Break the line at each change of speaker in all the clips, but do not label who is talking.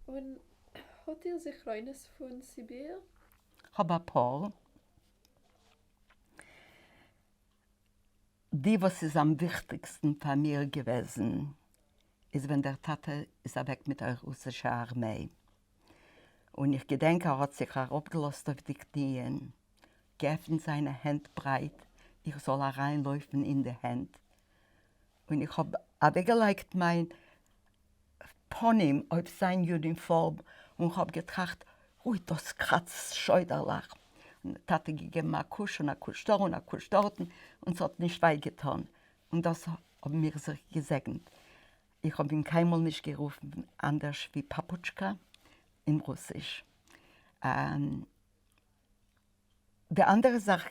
און האט איר זכרונות פון סיביר?
כ'האב אפאר. די וואס איז אמוויכטיגסטן פאר מיר געוועזן איז ווען דער טאטע איז אוועק מיט דער רוסישע ארמיי, און איך געדענק ער האט זיך אראפגעלאזט אויף די קניען, געעפנט זיינע הענט ברייט איך זאל אריינלויפן אין די הענט, און איך האב אוועקגעלייגט מיין פנים אויף זיין יוניפארם און כ'האב געטראכט, אוי דאס קראצט שוידערליך, און טאטע געגעבן א קוש און א קוש דא און א קוש דארטן און ס'האט נישט וויי געטאן, און דאס האבן מיר זיך געזעגנט. איך האב אים קיינמאל נישט גערופן אנדערש ווי פאפוטשקא אין רוסיש. די אנדערע זאך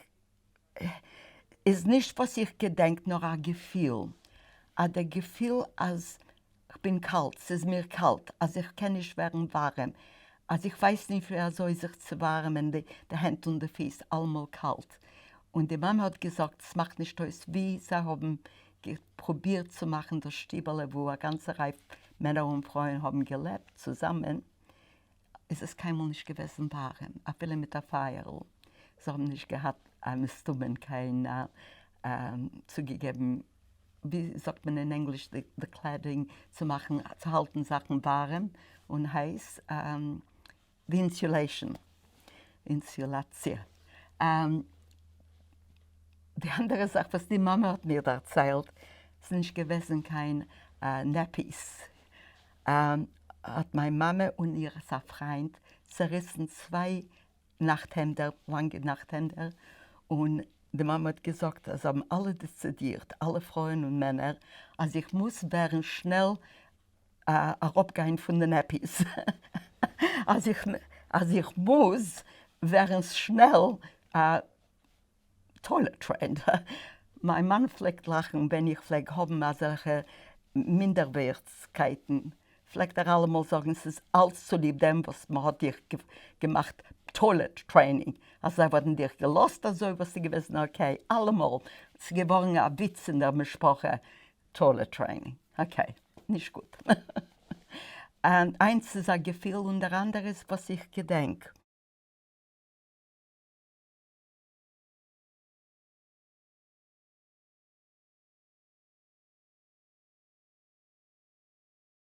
איז נישט וואס איך געדענק נאר א געפיל, א דער געפיל אז כ'בין קאלט, ס'איז מיר קאלט, אז איך קען נישט ווערן ווארעם, אז איך ווייס נישט ווי אזוי זיך צו ווארעמען די הענט און די פיס, אלעמאל קאלט. און די מאמע האט געזאגט ס'מאכט נישט אויס ווי זיי האבן געפרובירט צו מאכן דאס שטיבעלע וואו א גאנצע ריי מענער און פרויען האבן געלעבט צוזאמען, איז עס קיינמאל נישט געוועזן ווארעם אפילו מיט א פייערל, זיי האבן נישט געהאט מסתמא קיין צוגעגעבן ווי זאגט מען אין ענגליש די cladding צו מאכן צו האלטן זאכן ווארעם און הייס, די insulation, אינסולאציע. די אנדערע זאך וואס די מאמע האט מיר דערציילט, ס'איז נישט געוועזן קיין nappies, האט מיין מאמע און אירס א פריינד צעריסן צוויי נאכט-העמדער, לאנגע נאכט-העמדער, און די מאמע האט געזאגט אז זיי האבן אלע דעצידירט, אלע פרויען און מענער, אז איך מוז ווערן שנעל אראפגיין פון די nappies, אז איך אז איך מוז ווערן שנעל toilet trained. מיין מאן פלעגט לאכן ווען איך פלעג האבן אזעלכע מינדערווערטסקייטן, פלעגט ער אלעמאל זאגן ס'איז אלץ צוליב דעם וואס מ'האט דיך געמאכט toilet training, אז זיי וואלטן דיך געלאזט אזוי וואלסטו געוועזן okay, אלעמאל, ס'איז געווארן א וויץ אין דער משפחה, toilet training, okay, נישט גוט. איינס איז א געפיל און דער אנדערע איז וואס איך געדענק.